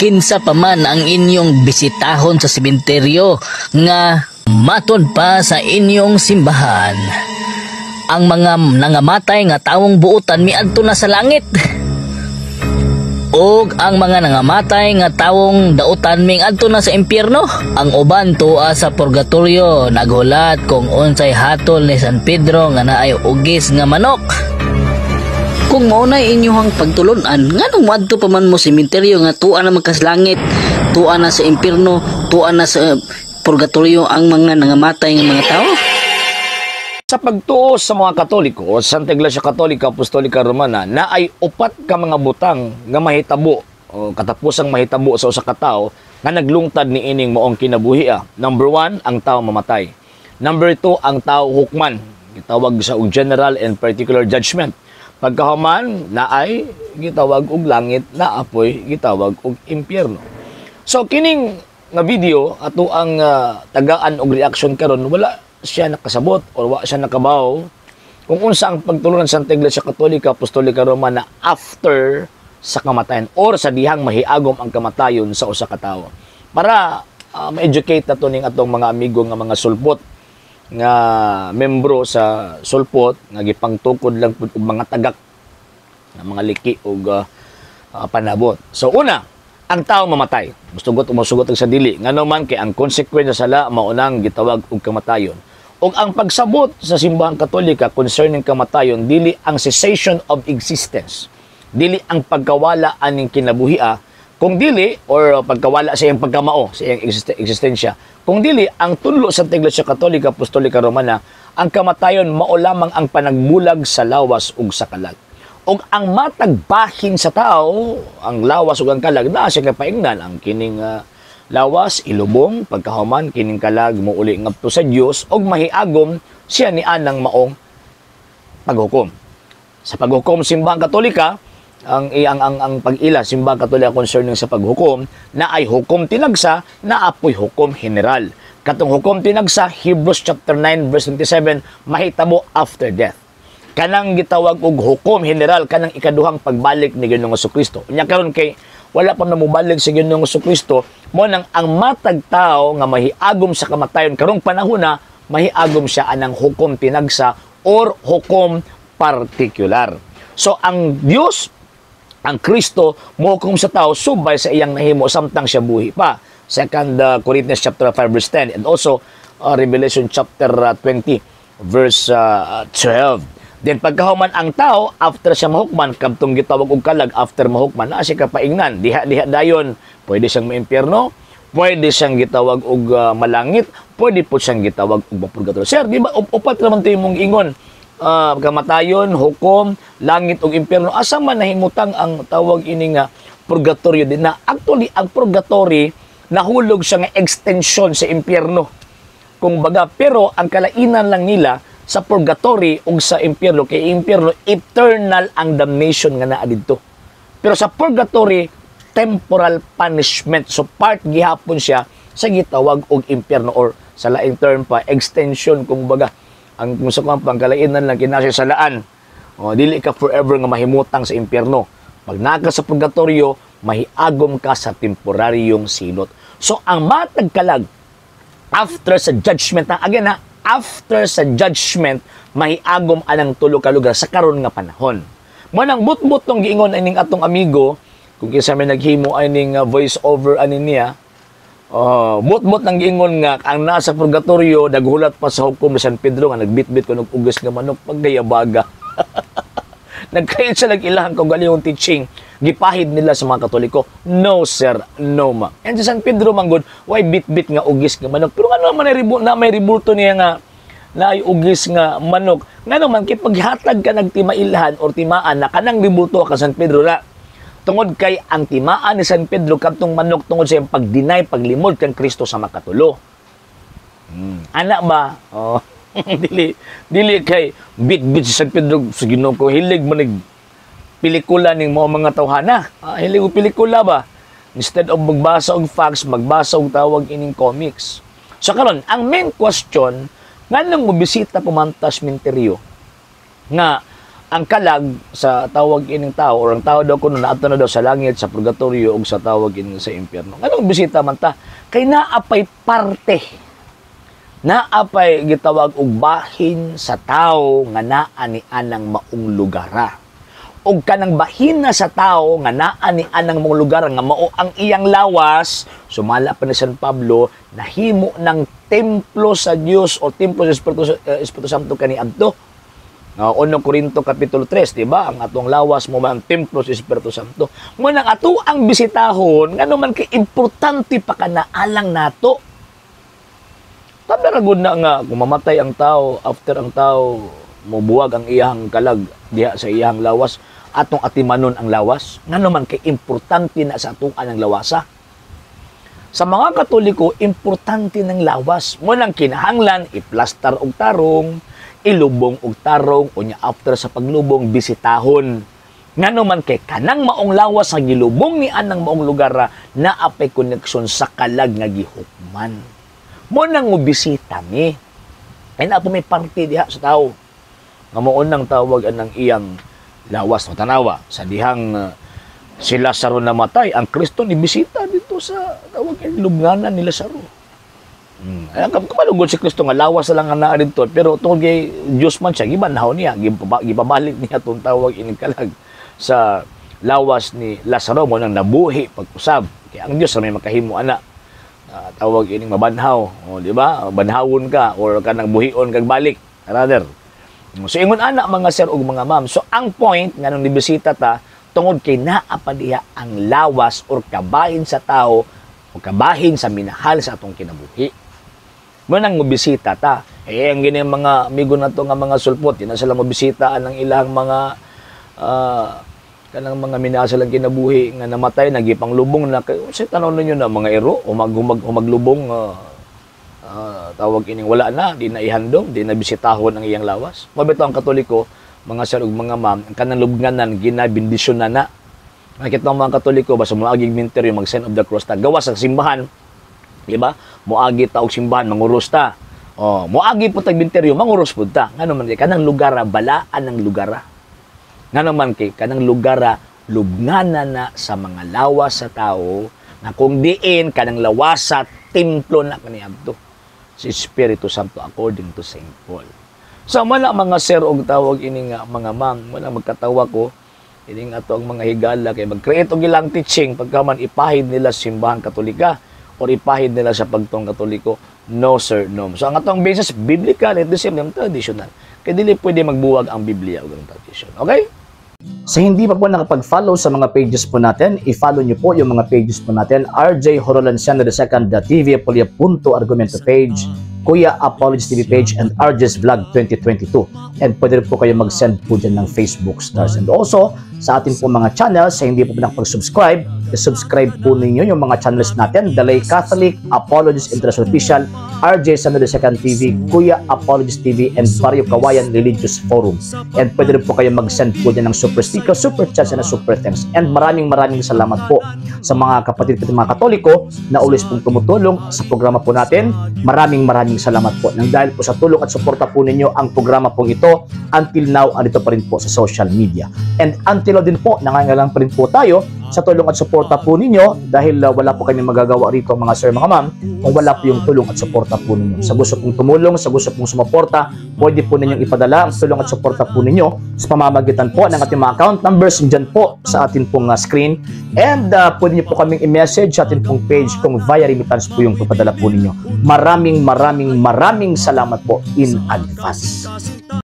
Kinsa pa man ang inyong bisitahon sa sementeryo nga matud pa sa inyong simbahan. Ang mga nangamatay nga tawong buutan miadto na sa langit. Og ang mga nangamatay nga tawong dautan miadto na sa impyerno. Ang uban tua sa purgatorio naghulat kung unsay hatol ni San Pedro nga naay ugis nga manok. Kung mao na inyong pagtulunan, nganong moadto pa man mo sementeryo nga tua na man kas langit, tua na sa impyerno, tua na sa purgatorio ang mga nangamatay nga mga tao? Sa pagtuo sa mga Katoliko o Santa Iglesia Katolika Apostolika Romana na ay upat ka mga butang nga mahitabo o katapusang mahitabo sa usa ka tawo nga naglungtad ni ining maong kinabuhi. Number 1, ang tao mamatay. Number 2, ang tao hukman. Gitawag sa og general and particular judgment. Pagkahuman, naay gitawag og langit, naapoy gitawag og impyerno. So kining nga video ato ang tagaan og reaction karon, wala siya nakasabot or wa siya nakabaw kung unsa ang pagtulunan sa Santa Iglesia Katolika Apostolika Romana after sa kamatayan or sa dihang mahiagom ang kamatayon sa usa ka tawo. Para ma-educate nato ning atong mga amigo nga mga sulpot, nga membro sa sulpot nga gipangtukod lang pud og mga tagak nga mga liki og panabot. So una, ang tao mamatay. Musugot o musugot sa dili. Ngano man kay ang consequence sa sala maunang gitawag og kamatayon. Og ang pagsabot sa Simbahang Katolika concerning kamatayon, dili ang cessation of existence. Dili ang pagkawala aning kinabuhia, kung dili or pagkawala sa iyang pagkamao, sa iyang existensya. Kung dili ang tunlo sa Iglesia Katolika Apostolika Romana, ang kamatayon mao lamang ang panagbulag sa lawas ug sa kalag. Ug ang matag bahin sa tao, ang lawas ug ang kalag, naa siya kapaingnan. Ang kining lawas ilubong, pagkahuman kining kalag muuli ngadto sa Dios ug mahiagom siya ni anang maong paghukom. Sa paghukom Simbahang Katolika, ang pag-ila Simbahang Katolika concerning sa paghukom na ay hukom tinagsa, na apoy hukom general. Katong hukom tinagsa, Hebrews chapter 9 verse 27, mahitabo after death. Kanang gitawag og hukom general, kanang ikaduhang pagbalik ni Ginoong Kristo. Unya karon kay wala pa namubalik si Ginoong Kristo, mo nang ang matag tao nga mahiagom sa kamatayon karong panahon na, mahiagom siya anang hukom tinagsa or hukom particular. So ang Dios, ang Kristo, mohukom sa tao subay sa iyang nahimo samtang siya buhi pa. Second Corinthians chapter 5 verse 10 and also Revelation chapter 20 verse 12. Then pagkahuman ang tao after siya mahukman, kadtong gitawag og kalag after mahukman, naa siya kapaingnan diha diha dayon. Pwede siyang maimpyerno, pwede siyang gitawag og malangit, pwede po siyang gitawag og mapurgatorio. Sir, di ba upat naman to imong ingon? Kamatayon, hukom, langit ug impyerno. Asa man nahimutang ang tawag ini nga purgatorio din na? Actually, ang purgatory nahulog siya nga extension sa impyerno. Kung baga, pero ang kalainan lang nila sa purgatory ug sa impyerno kay impyerno eternal ang damnation nga naa didto. Pero sa purgatory, temporal punishment. So part gihapon siya sa gitawag og impyerno or sa laing term pa, extension kung baga. Ang kung sa pangkalainan lang kinasya sa laan. O, dili ka forever nga mahimutang sa impyerno. Pag naka sa purgatorio, mahiagom ka sa temporaryong silot. So ang matag kalag after sa judgment na, again na, after sa judgment, mahiagom anang tulo ka lugar sa karon nga panahon. Mo nang but-but tong giingon ining atong amigo, kung kinsa may naghimo ining voice over ani niya, but-but nang giingon nga ang nasa purgatorio naghulat pa sa hukom ni San Pedro nga nagbitbit kun og ugis nga manok, paggayabaga. Nagkait siya nag-ilahan kung galing yung teaching. Gipahid nila sa mga Katoliko. No sir, no ma'am. And si San Pedro manggod, why bit-bit nga ugis nga manok? Pero ano man na may ribulto niya nga na ay ugis nga manok? Nga naman, kay paghatag ka nagtimailhan or timaan na kanang ribulto ka San Pedro na. Tungod kay ang timaan ni San Pedro kadtong manok tungod sa iyang pag-deny, paglimod kang Kristo sa makatulo. Ana ba? Oh. Dili dili kay bit-bit si San Pedro sa Ginoo ko. Hilig mo nag pelikula ning mga tawhana. Hilig og pelikula ba? Instead of magbasa og facts, magbasa og tawag ining comics. So karon, ang main question, nganong mobisita pumantas minteryo nga Ang kalag sa tawag ining tao or ang tao daw kuno naadto na daw sa langit, sa purgatorio ug sa tawag ining sa impyerno. Nganong bisita man ta? Kay naa pay parte, naa pay gitawag og bahin sa tao nga naa ni anang maong lugara. Og kanang bahin na sa tao nga naa ni anang maong lugar nga mao ang iyang lawas, sumala pa ni San Pablo, nahimo ng templo sa Dios o templo sa Espiritu Santo kaniadto. 1 Corinto kapitulo 3, di ba? Ang atong lawas mao man ang templo sa Espiritu Santo. Mao nang ato ang bisitahon, ngano man kay importante pa kana alang nato. Tabla ra gud na nga kung mamatay ang tao, after ang tao mobuwag ang iyang kalag diha sa iyang lawas, atong atimanon ang lawas. Ngano man kay importante na sa atong ang lawasa. Sa mga Katoliko, importante ng lawas. Mao nang kinahanglan iplastar og tarong, ilubong og tarong, unya after sa paglubong bisitahon. Ngano man kay kanang maong lawas nga gilubong ni anang maong lugar naa pay koneksyon sa kalag nga gihukman. Mao nang mobisita mi. Ay naa po may parte diha sa tao nga mao nang tawag anang iyang lawas. No, tanawa sa dihang si Lazaro namatay, ang Kristo ni bisita dito sa tawag ang lubnganan ni Lazaro. Ay, kamalugod si Kristo nga lawas na lang nga naa dito, pero tungod kay Dios man siya, gibanhaw niya, gipabalik niya tong tawag ining kalag sa lawas ni Lazaro, mao nang nabuhi pag-usab. Kaya ang Dios may makahimo ana. Tawag ining mabanhaw, o di ba? Banhawon ka or kanang buhion kag balik, rather. So ingon ana, mga sir ug mga ma'am. So ang point nga nung nibisita ta tungod kay naa pa diha ang lawas or kabahin sa tao o kabahin sa minahal sa atong kinabuhi. Mao nang mobisita ta. Eh, ang gini mga amigo nato nga mga sulpot, di na sila mobisita ang ilang mga kanang mga minahal silang kinabuhi nga namatay, nagipanglubong na. Kay unsay tan-aw ninyo na mga ero o maglubong, tawag ining wala na, di na ihandom, di na bisitahon ang iyang lawas. Mabito ang Katoliko, mga sir ug mga ma'am, ang kanang lubnganan ginabendisyon na na. Nakita ang mga Katoliko basta moaging minteryo, mag sign of the cross ta, gawas sa simbahan, di ba? Moagi ta og simbahan, manguros ta. Oh, moagi po tag minteryo, manguros pud ta. Ngano man kay kanang lugar, balaan ang lugar. Ngano man kay kanang lugar, lubnganan na sa mga lawas sa tao na kung diin kanang lawasa templo na kaniadto si Espiritu Santo according to Saint Paul. So mana, mga sir og tawag ini nga mga ma'am, wala magkatawa ko ining ato ang mga higala kay mag-create og ilang teaching pagkaman ipahid nila sa Simbahang Katolika or ipahid nila sa pagtong Katoliko. No sir, no. So ang atong basis, biblical at the same time traditional. Kay dili pwede magbuwag ang Biblia ug ang tradition. Okay? Sa hindi pa po nakapag-follow sa mga pages po natin, i-follow nyo po yung mga pages po natin. RJ Horolanciano II TV, Apolia Punto Argumento page, Kuya Apologies TV page, and RJ's Vlog 2022. And pwede rin po kayo mag-send po dyan ng Facebook stars. And also, sa atin po mga channels, sa hindi po nakapag-subscribe, i-subscribe po ninyo yung mga channels natin. Dalay Catholic, Apologies International Official, RJ Sano II TV, Kuya Apologies TV, and Barrio Kawayan Religious Forum. And pwede rin po kayo mag-send po dyan ng super sticker, super chats, and super thanks. And maraming maraming salamat po sa mga kapatid ko mga Katoliko na always pong tumutulong sa programa po natin. Maraming maraming salamat po. Nang dahil po sa tulong at suporta po ninyo, ang programa pong ito until now andito pa rin po sa social media. And until now din po, nangangailangan pa rin po tayo sa tulong at suporta po ninyo dahil wala po kami magagawa rito, mga sir, mga ma'am, kung wala po yung tulong at suporta po ninyo. Sa gusto pong tumulong, sa gusto pong sumuporta, pwede po ninyong ipadala ang tulong at suporta po ninyo sa pamamagitan po ng ating mga account numbers dyan po sa atin pong screen. And pwede niyo po kaming i-message sa atin pong page kung via remittance po yung papadala po ninyo. Maraming maraming maraming salamat po in advance.